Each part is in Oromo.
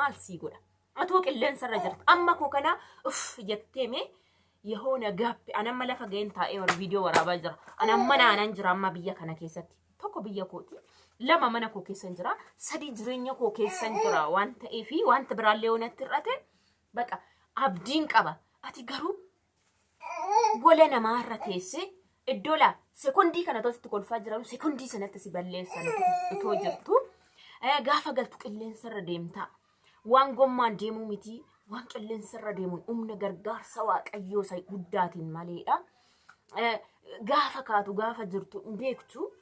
maal sii godha? Atoo qilleensarra jirta. Amma koo kana uff jettee mee yehoona gaappi an amma lafa ga'een taa'ee war viidiyoo waraabaa jira. An amma naanan jira amma biyya kana keessatti. Tokko biyya kooti. Lama mana koo keessan jira. Sadii jireenya koo keessan jira waan ta'eefi wanta biraallee yoo natti hir'ate baqa abdiin qaba. Ati garuu gola namaarra teessee iddoo laa sekondii kana tositti kolfaa jiran sekondii sanatti si balleessan utoo jirtu gaafa galtu qilleensarra deemtaa waan gommaan deemuu miti waan qilleensarra deemuun humna gargaarsa waaqayyoo isa guddaatiin maleedha. Gaafa kaatu gaafa jirtu hin beektu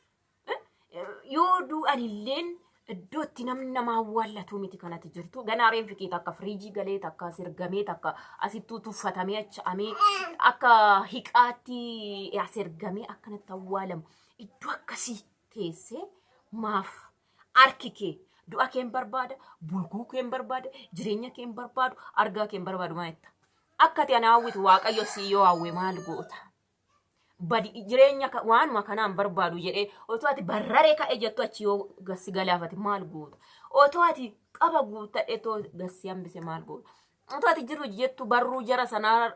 Yoo du'an illeen iddoo itti namni nama awwaallatu miti kanatti jirtu. Ganaa reenfi kee takka firiijii galee takka sirgamee takka asittuu tuffatamee acha'amee akka hiqaatti as ergamee akkanatti awwaalamu. Iddoo akkasii teessee maaf harki kee du'a kee hin barbaada, bulguu kee hin barbaada, jireenya kee hin barbaadu, argaa kee hin barbaadu maa jetta. Akka ati ana hawwitu Waaqayyo si yoo hawwe maal goota? Badi jireenya waanuma kanaan barbaadu jedhee otoo ati barraree ka'e jettu achi yoo gassi galaafate maal goota? Otoo ati qaba guuttadhe otoo gassi hambise maal goota? Otoo ati jiru jettu barruu jara sanaa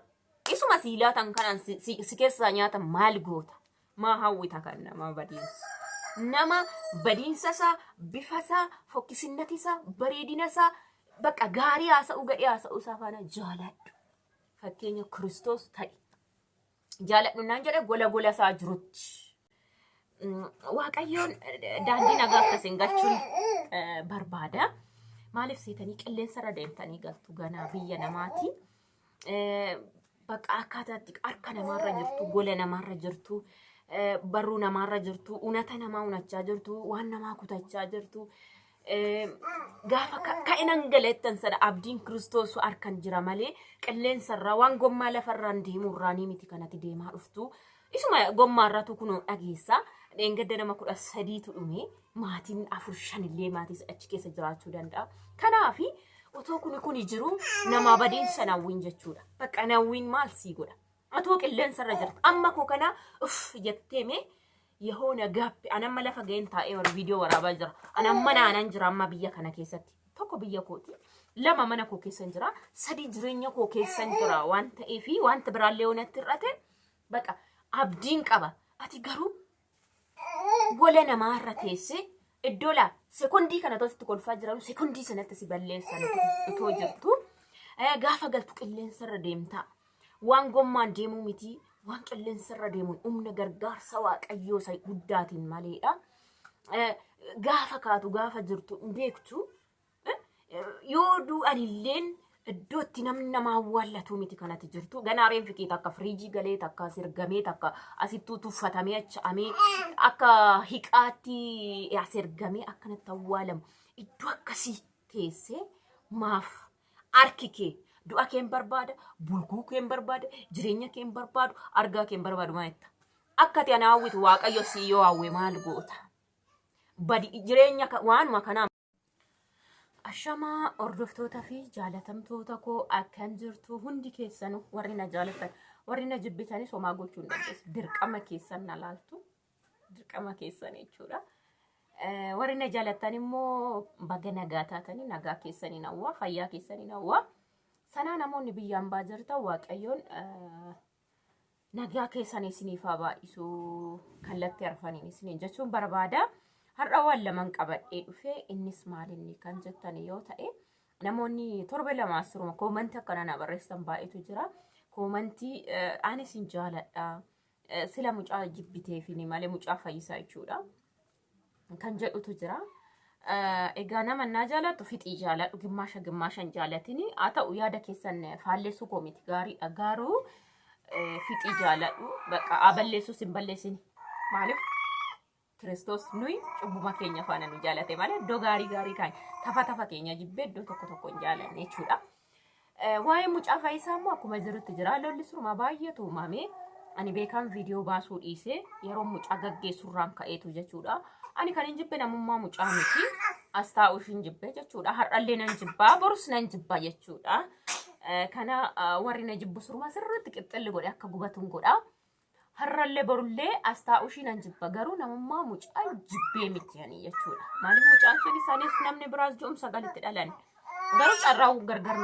isuma sii laatan kanaan si keessaa nyaatan maal goota? Maa hawwita kan nama badiinsa? Nama badiinsa isaa, bifa isaa, fokkisinnati isaa, bareedina isaa, bakka gaarii haasa'uu gadhee haasa'uu isaa faana jaaladhu. Fakkeenya Kiristoos ta'i. Jaaladhu naan jedhe gola gola isaa jirutti. Waaqayyoon daandii nagaa akka isin galchuun barbaada. Maaliif seetanii qilleensa irra deemtanii galtu ganaa biyya namaati. Bakka akkaataatti harka namaarra jirtu, gola namaarra jirtu, barruu namaarra jirtu, unata namaa unachaa jirtu, waan namaa kutachaa jirtu. Gaafa ka'e nan gala jettan sana abdiin Kiristoos harkan jira malee qilleensarraa waan gommaa lafarraan deemurraa ni miti kanatti deemaa dhuftu. Isuma gommaarratu kunoo dhageessa. Dheengadda nama 13tu dhume maatiin afur shanillee maatii achi keessa jiraachuu danda'a. Kanaafi otoo kuni kuni jiru namaa badiinsa nawwiin jechuudha. Bakka nawwiin maal sii godha? Atoo qilleensarra jirta. Amma koo kana uff jettee mee yehoona gaappi an amma lafa ga'een taa'ee war viidiyoo waraabaa jira. An amma naanan jira amma biyya kana keessatti. Tokko biyya kooti. Lama mana koo keessan jira. Sadii jireenya koo keessan jira waan ta'eefi wanta biraallee yoo natti hir'ate baqa abdiin qaba. Ati garuu gola namaarra teessee iddoo laa sekondii kana tositti kolfaa jiran sekondii sanatti si balleessan utoo jirtu gaafa galtu qilleensarra deemtaa. Waan gommaan deemuu miti waan qilleensarra deemuun humna gargaarsa waaqayyoo isa guddaatiin maleedha. Gaafa kaatu gaafa jirtu hin beektu. Yoo du'an illeen iddoo itti namni nama awwaallatu miti kanatti jirtu. Ganaa reenfi kee takka firiijii galee takka sirgamee takka asittuu tuffatamee acha'amee akka hiqaatti as ergamee akkanatti awwaalamu. Iddoo akkasii teessee maaf harki kee du'a kee hin barbaada, bulguu kee hin barbaada, jireenya kee hin barbaadu, argaa kee hin barbaadu maa jetta. Akka ati ana hawwitu Waaqayyo si yoo hawwe maal goota? Badi jireenya waanuma kanaa. Ashamaa hordoftoota fi jaalatamtoota koo akkam jirtu hundi keessanuu warri na jaalatan warri na jibbitanis homaa gochuu hin dandeessu dirqama keessan na laaltu dirqama keessan jechuudha. Warri na jaalatan immoo baga nagaa taatanii nagaa keessaniin hawwa fayyaa keessaniin hawwa. Sanaa namoonni biyya ambaa jirtan waaqayyoon nagaa keessan isiniif haa baay'isu kallattii arfaniin isiniin jechuun barbaada. Har'a waan laman qabadhee dhufe innis maalinni kan jettan yoo ta'e namoonni torbe lama asiruma koomantii akkana na barreessan baay'eetu jira. Koomantii ani isin jaaladha. Sila mucaa jibbiteefini malee mucaa fayyisaa jechuudha. Kan jedhutu jira. Egaa nama naa jaalatu fixii jaaladhu gimmaasha gimmaashan jaalatini haa ta'u yaada keessan faallessuu koo miti gaariidha garuu fixii jaaladhu bakka haa balleessus hin balleessini maaliif Kiristoos nuyi cubbuma keenya faana nu jaalate malee iddoo gaarii gaarii kaanya tafa tafa keenya jibbee iddoo tokko tokko hin jaalanne jechuudha. Waa'ee mucaa Fayyisaa immoo akkuma jirutti jira. Lolli suruma baay'eetu uumame. Ani beekaan viidiyoo baasuu dhiisee yeroo mucaa gaggeessurraan ka'eetu jechuudha. Ani kan hin jibbe namummaa mucaa miti. As taa'uu ishiin jibbe jechuudha. Har'allee nan jibbaa borus nan jibba jechuudha. Kana warri na jibbu suruma sirriitti qixxilli godhe akka gubatuun godha. Har'allee borullee as taa'uu ishii nan jibba garuu namummaa mucaa jibbee miti ani jechuudha. Maaliif mucaan sun isaanis namni biraas ji'um sagalitti dhalan. Garuu carraa gargar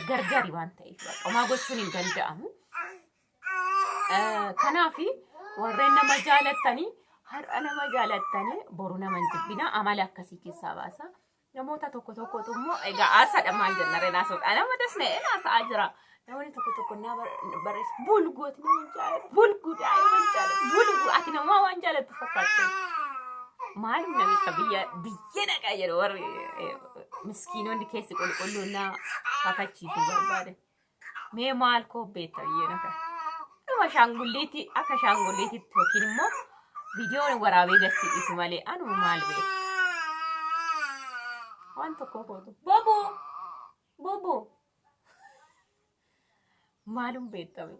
gargari waan ta'eef homaa gochuun hin danda'amu. Kanaaf warreen nama jaalattanii har'a nama jaalattanii boru nama hin jibbina amala akkasii keessaa baasa. Namoota tokko tokkotu immoo egaa haasaadha maal jenna reenaa soodha nama dasna'ee haasa'aa jira. Namoonni tokko tokko naa barreessu bulguu ati nama hin jaalattu bulguu daa'ima hin jaalattu bulguu ati nama waan jaalattu fakkaatte. Maalum namicha biyya biyya dhaqaa jedhu warri miskiinonni keessi qulqulluun na kakachiisuu barbaade. Mee maal koo beekta biyya nafa. Dhuma shaangulliitii akka shaangulliititti yookiin immoo viidiyoon waraabee gadi dhiisu malee anuma maal beekta. Waan tokko kootu. Bobo! Bobo! Maalum beektame?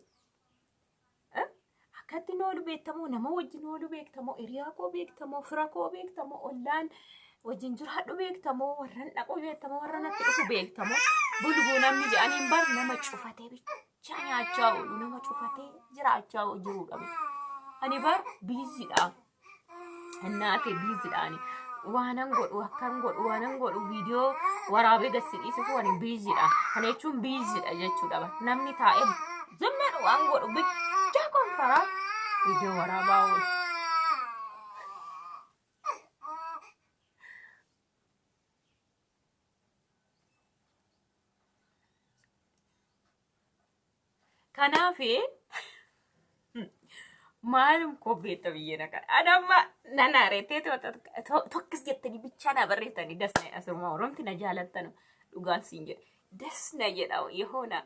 Akkatti oolu beektamoo nama wajjin oolu beektamoo hiriyaa koo beektamoo fira koo beektamoo ollaan wajjin jiraadhu beektamoo warran dhaqu beektamoo warra natti dhufu beektamoo bulguu namni jedhaniin bar nama cufatee bichaa nyaachaa oolu nama cufatee jiraachaa jirudha. Ani bar biiziidha. Innaate biiziidha ani. Waanan godhu akkan godhu waanan godhu viidiyoo waraabee gadi dhiisuuf ani biiziidha. Kana jechuun biiziidha jechuudha. Namni taa'ee zimmadhu waan godhu bichaa konfaraa viidiyoo waraabaa oolu. Kanaaf maalum koo beekta biyya naqa. Ani amma nan aarettee tokkis jettanii bichaa na barreessanii dasna asuma oromti na jaalattanu dhugaan siin jedhe. Dasna jedha yehoona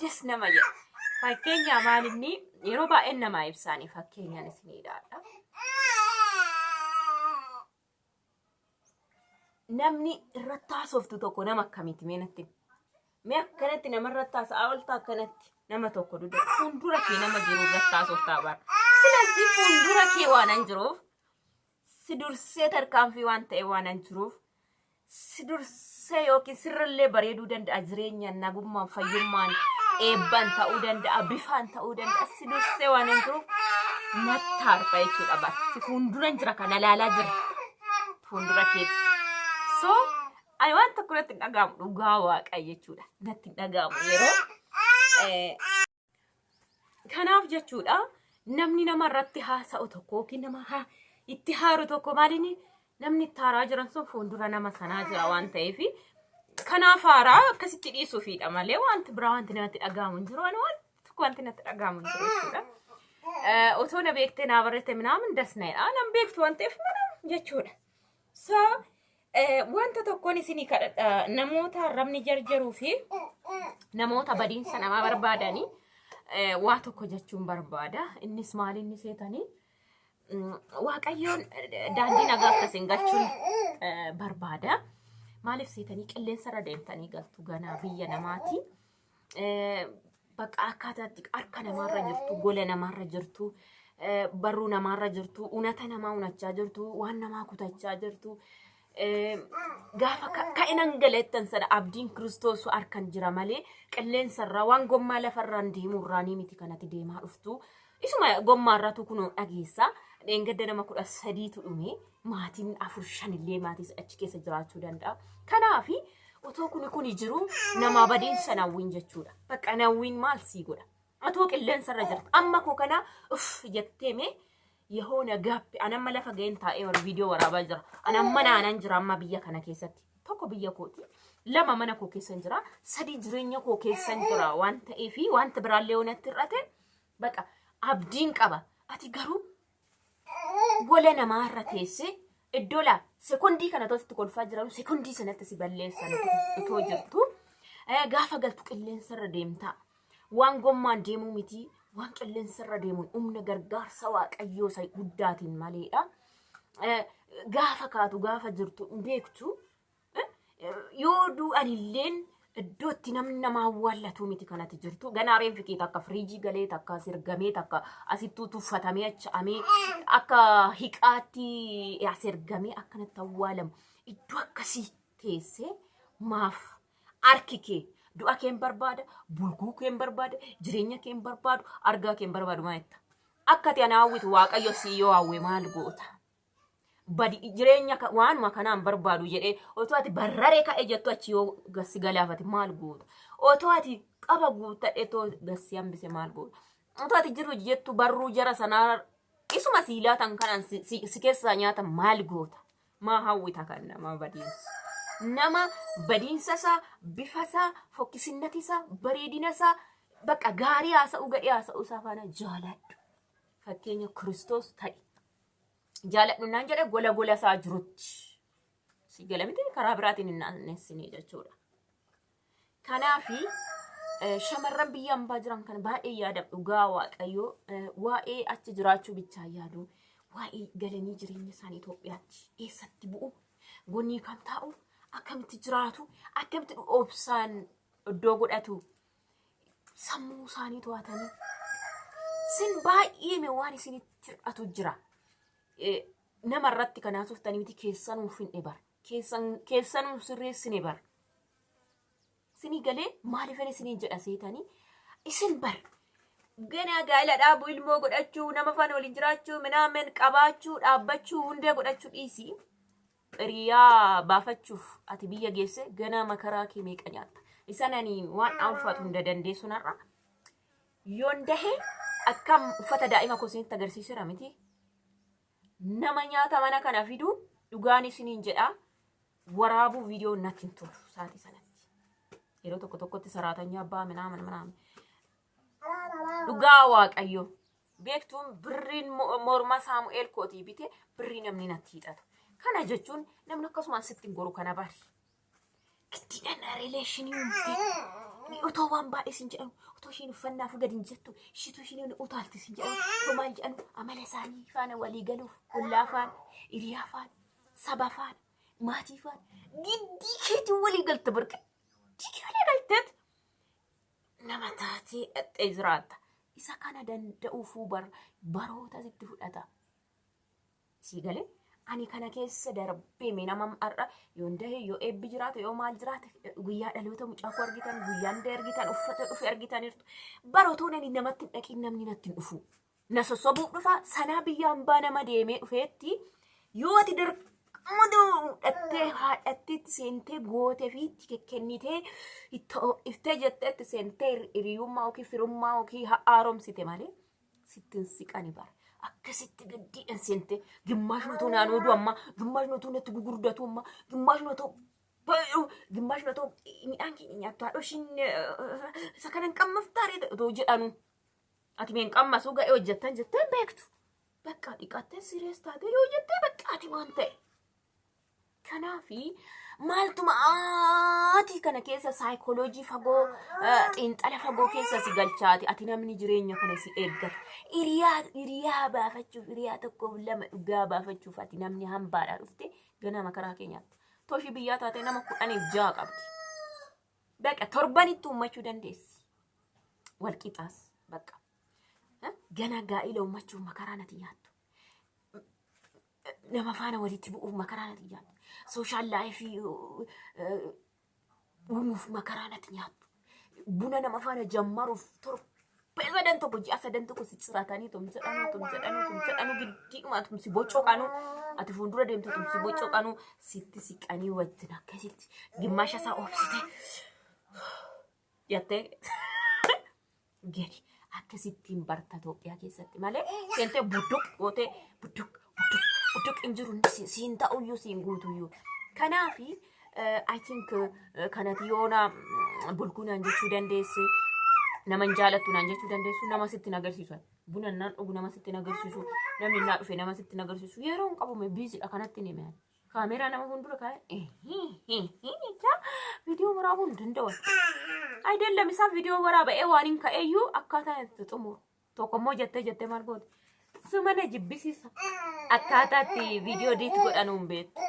das nama jedha. Fakkeenya maalinni yeroo baay'een namaa ibsaanii fakkeenyaan isin ilaala. Namni irratti haasoftu tokko nama akkamiiti mee natti himi. Mee akkanatti nama irratti haasa'aa oolta akkanatti nama tokko duda fuuldura kee nama jiru irratti haasoftaa bara. Silazii fuuldura kee waan an jiruuf si dursee tarkaanfii waan ta'e waan an jiruuf si dursee yookiin sirrallee bareeduu danda'a jireenyaan nagummaan fayyummaan eebbaan ta'uu danda'a bifaan ta'uu danda'a si dursee waan an jiruuf natti harfa jechuudha bara. Si fuulduran jira kana ilaalaa jira fuuldura keetti. So ani waan tokko natti hin dhaga'amu dhugaa waaqa jechuudha. Natti hin dhaga'amu yeroo kanaaf jechuudha namni nama irratti haasa'u tokko yookiin nama itti haaru tokko maaliin namni itti haaraa jiran sun fuuldura nama sanaa jira waan ta'eef kanaaf haaraa akkasitti dhiisuufiidha malee wanti biraa wanti namatti dhaga'amu hin jiru. Ani waan tokko wanti natti dhaga'amu hin jiru jechuudha. Otoo na beektee naa barreette minaamin dasna'edha. Nan beektu waan ta'eef minaamin jechuudha. So wanta tokkoon isinii kadhadha namoota arrabni jarjaruu fi namoota badiinsa namaa barbaadanii waa tokko jechuun barbaada. Innis maal inni seetanii Waaqayyoon daandii nagaa akkasiin galchuun barbaada. Maaliif seetanii qilleensarra deemtanii galtu ganaa biyya namaati. Bakka akkaataatti harka namaarra jirtu, gola namaarra jirtu, barruu namaarra jirtu, unata namaa unachaa jirtu, waan namaa kutachaa jirtu. Gaafa ka'e nan galettan sana abdiin Kiristoos harkan jira malee qilleensarraa waan gommaa lafarraan deemurraa ni miti kanatti deemaa dhuftu. Isuma gommaarratu kunoo dhageessa. Dheengadda nama 13tu dhume. Maatiin afur shanillee maatii achi keessa jiraachuu danda'a. Kanaafi otoo kuni kuni jiru namaa badiinsa nawwiin jechuudha. Bakka nawwiin maal sii godha? Atoo qilleensarra jirta. Amma koo kana uff jettee mee yehoona gaaffi an amma lafa ga'een taa'ee war viidiyoo waraabaa jira. An amma naanan jira amma biyya kana keessatti. Tokko biyya kooti. Lama mana koo keessan jira. Sadii jireenya koo keessan jira waan ta'eefi wanta biraallee yoo natti hir'ate baqa abdiin qaba. Ati garuu gola namaarra teessee iddoo laa sekondii kana tositti kolfaa jiran sekondii sanatti si balleessan utoo jirtu gaafa galtu qilleensarra deemtaa. Waan gommaan deemuu miti waan qilleensarra deemuun humna gargaarsa waaqayyoo isa guddaatiin maleedha. Gaafa kaatu gaafa jirtu hin beektu. Yoo du'anilleen iddoo itti namni nama awwaallatu miti kanatti jirtu. Ganaa reenfi kee takka firiijii galee takka sirgamee takka asittuu tuffatamee acha'amee akka hiqaatti as ergamee akkanatti awwaalamu. Iddoo akkasii teessee maaf harki kee du'a kee hin barbaada, bulguu kee hin barbaada, jireenya kee hin barbaadu, argaa kee hin barbaadu maal jetta? Akka ati ana hawwitu Waaqayyo si yoo hawwe maal goota? Badi jireenya waanuma kanaan barbaadu jedhee otoo ati barraree ka'e jettu achi yoo gassi galaafate maal goota? Otoo ati qaba guuttadhe otoo gassi hambise maal goota? Otoo ati jiru jettu barruu jara sanaa isuma sii laatan kanaan si keessaa nyaata maal goota? Maa hawwita kan nama badiinsa? Nama badiinsa isaa, bifa isaa, fokkisinnati isaa, bareedina isaa, bakka gaarii haasa'uu gadhee haasa'uu isaa faana jaaladhu. Fakkeenya Kiristoos ta'i. Jaaladhu naan jedhe gola gola isaa jirutti. Si gala miti karaa biraatiin hin naannessinee jechuudha. Kanaafi shamarran biyya ambaa jiran kana baay'ee yaada dhugaa Waaqayyoo waa'ee achi jiraachuu bichaa yaadu waa'ee galanii jireenya isaanii Itoophiyaatti eessatti bu'u gonnii kam taa'u akkamitti jiraatu akkamitti obsaan iddoo godhatu sammuu isaanii to'atanii sin baay'ee mee waan isinitti hir'atu jira. Nama irratti kan haasoftanii miti keessanuu finne bara keessanuu sirreessine bara. Isinii galee maaliifan isiniin jedha seetanii isin bar ganaa gaa'ela dhaabuu ilmoo godhachuu nama faana waliin jiraachuu minaamen qabaachuu dhaabbachuu hundee godhachuu dhiisii hiriyaa baafachuuf ati biyya geesse ganaa makaraa kee meeqa nyaatta isan ani waan dhaanfatu hunda dandeessu narra yoon dahe akkam uffata daa'ima koo isinitti agarsiiseera miti nama nyaata mana kana fidu dhugaan isiniin jedha waraabuu viidiyoo natti hin tolu sa'aatii sanatti. Yeroo tokko tokkotti saraatanyaa abbaa minaamin minaamin. Dhugaa Waaqayyo beektuun birriin morma Saamu'eel kootii bite birrii namni natti hiixatu. Kana jechuun namni akkasumaan sitti hin goru kana bari. Giddiidhaan rileeshinii uumte. Otoo waan baay'ee sin jedhamu, otoo ishiin uffannaaf gadi hin jettu, ishiitu ishiin utaalti sin jedhamu, otoo maal jedhanu amala isaanii faana walii galuuf, ollaa faana, hiriyaa faana, saba faana, maatii faana, giddii keetiin walii galta barqa. Giddii kee walii galteet nama taatee dhaqxee jiraatta. Isa kana danda'uufuu baroota sitti fudhata. Sii galee ani kana keessa darbee mee nama har'a yoon dahe yoo eebbi jiraate yoo maal jiraate guyyaa dhaloota mucaa koo argitan guyyaan dahee argitan uffata dhufe argitaniirtu. Bara otoo ani namatti hin dhaqin namni natti hin dhufu. Na sossobuuf dhufa sanaa biyya hambaa nama deemee dhufeetti yoo ati dirqama dhattee haadhatteetti seentee gootee fi itti kennitee itti iftee jetteetti seentee hiriyummaa yookiin firummaa yookiin haaromsite malee sitti hin siqani bara. Akkasitti gaddiidhaan seentee gimmaashni otoo naan ooduu amma gimmaashni otoo natti gugurdatu amma gimmaashni otoo gimmaashni otoo midhaan keenya nyaattu haadha ishiin isa kana hin qammaftaaree otoo jedhanu. Ati mee hin qammasuu ga'ee hojjettan jettee hin beektu. Bakka dhiqattee sirees taatee yoo jettee bakka ati waan ta'e. Kanaafi maaltuma ati kana keessa saayikooloojii fagoo xiinxala fagoo keessa si galchaati. Ati namni jireenya kana si eeggata. Hiriyaa hiriyaa baafachuuf hiriyaa tokkoof lama dhugaa baafachuuf ati namni hambaadhaa dhufte ganama karaa keenyaatti. Toshii biyyaa taatee nama 16 qabdi. Baqa torbanitti uummachuu dandeessi. Wal qixaas baqa. Gana gaa'ila uummachuuf makaraa nati nyaattu. Nama faana walitti bu'uuf makaraa nati nyaattu. Social life uumuuf makaraa nati nyaattu. Buna nama faana jammaruuf torbee sadan tokko ji'a sadan tokko si ciratanii tumsadhanuu tumsadhanuu tumsadhanuu giddiidhuma tumsi bocoqanuu ati fuuldura deemtu tumsi bocoqanuu sitti siqanii wajjin akkasitti gimmaasha isaa obsite jettee gadi akkasittiin barta Itoophiyaa keessatti malee seentee budduq gootee budduq budduq budduq hin jiru siin ta'uyyuu siin guutuyyuu. Kanaafi I think kanati yoona bulguu naan jechuu dandeesse nama hin jaalattu naan jechuu dandeessu nama sitti hin agarsiisu. Buna naan dhugu nama sitti hin agarsiisu namni naa dhufe nama sitti hin agarsiisu yeroo hin qabume biizidha kanatti ni hime. Kaameeraa nama fuuldura kaa'ee viidiyoo waraabuu hin danda'u. Ayidallam isaa viidiyoo waraaba'ee waan hin ka'eeyyuu akkaataa itti xumuru. Tokko immoo jettee jettee maal goote? Suma na jibbisiisa. Akkaataa itti viidiyoo diit godhanuu hin beektu.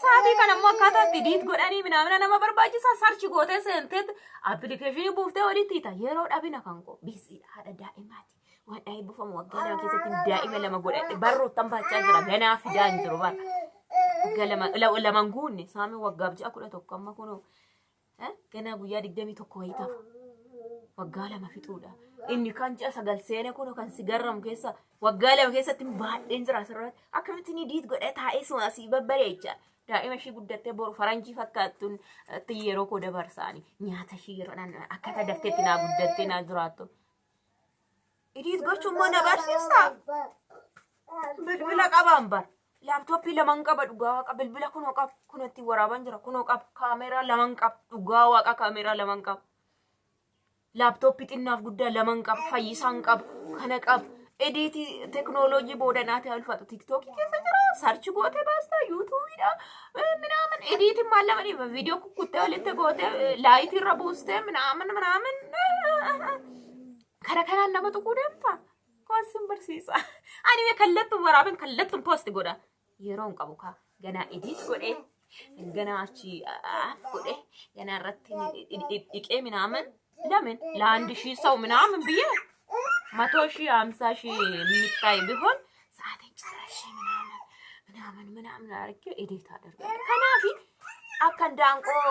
Sa'aatii kana immoo akkaataa itti diit godhanii minaamina nama barbaachisaa search gootee seentee appilikeeshinii buuftee walitti hiita. Yeroo dhabina kan koo biisiidha haadha daa'imaati. Waan eebbifamu waggaa 2 keessatti daa'ima lama godhadhe barruuttan baachaa jira ganaa fidaa hin jiru bara. Waggaa lama laman guunne saamii waggaaf ji'a 11 amma kunoo ganaa guyyaa 21 wayii tafa. Waggaa 2 fixuudha. Inni kan ji'a 9 seene kun kan si garramu keessa waggaa 2 keessatti baadheen jira asirratti. Akkamitti ni diit godhee taa'ee sun asii babbareecha. Daa'ima ishii guddattee boru faranjii fakkaattuun itti yeroo koo dabarsaani. Nyaata ishii yeroo naan akkaataa dafteetti naa guddattee naa jiraattu. Idiit gochuun immoo na barsiista. Bilbila qabaan bar. Laaptooppii laman qaba dhugaa waaqa bilbila kunoo qaba kunoo ittiin waraaban jira kunoo qaba kaameeraa laman qaba dhugaa waaqa kaameeraa laman qaba. Laaptooppii xinnaaf guddaa laman qaba fayyisaan qaba kana qaba. Ediitii teknooloojii booda naa ta'e ulfaatu tiiktookii keessa jira sarchi gootee baastaa yuutuubiidha minaamin ediitiin maal lama dhiiba viidiyoo kukkuttee walitti gootee laayitii irra buustee minaamin minaamin kara kanaan nama tuquu deemta. Koossin barsiisa. Ani mee kallattuun waraabeen kallattuun poosti godha. Yeroo hin qabu kaa. Ganaa edit godhee ganaa achi app godhee ganaa irratti dhiqee minaamin ለምን ለአንድ ሺህ ሰው ምናምን ብዬ 100 ሺህ 50 ሺህ የሚታይ ቢሆን ሰዓቴን ጨረሼ ምናምን ምናምን ምናምን አድርጌ edit አደርጋለሁ። Kanaafi akka daanqoo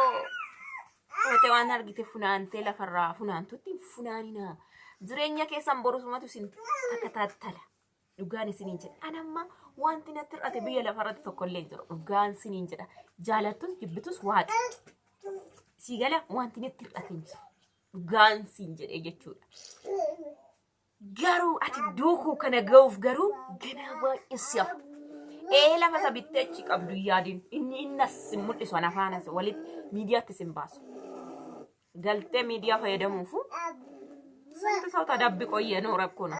qote waan argite funaantee lafarraa funaantutti funaanina. Jireenya keessan borusumatu isin takataattala. Dhugaan isiniin jedha. Anamma wanti natti hir'ate biyya lafarratti tokkollee hin jiru. Dhugaan isiniin jedha. Jaalattus jibbitus waaqa. Sii gala wanti natti hir'ate hin jiru. Dhugaan siin jedhee jechuudha. Garuu ati duukuu kana ga'uuf garuu ganaa baay'ee si hafa. Ee lafa isa bittee achi qabdu hin yaadin. Inni innas sin mul'isu ana faanas walitti miidiyaatti sin baasu. Galtee miidiyaa fayyadamuufu ስንት ሰው ተደብቆ እየኖረ እኮ ነው።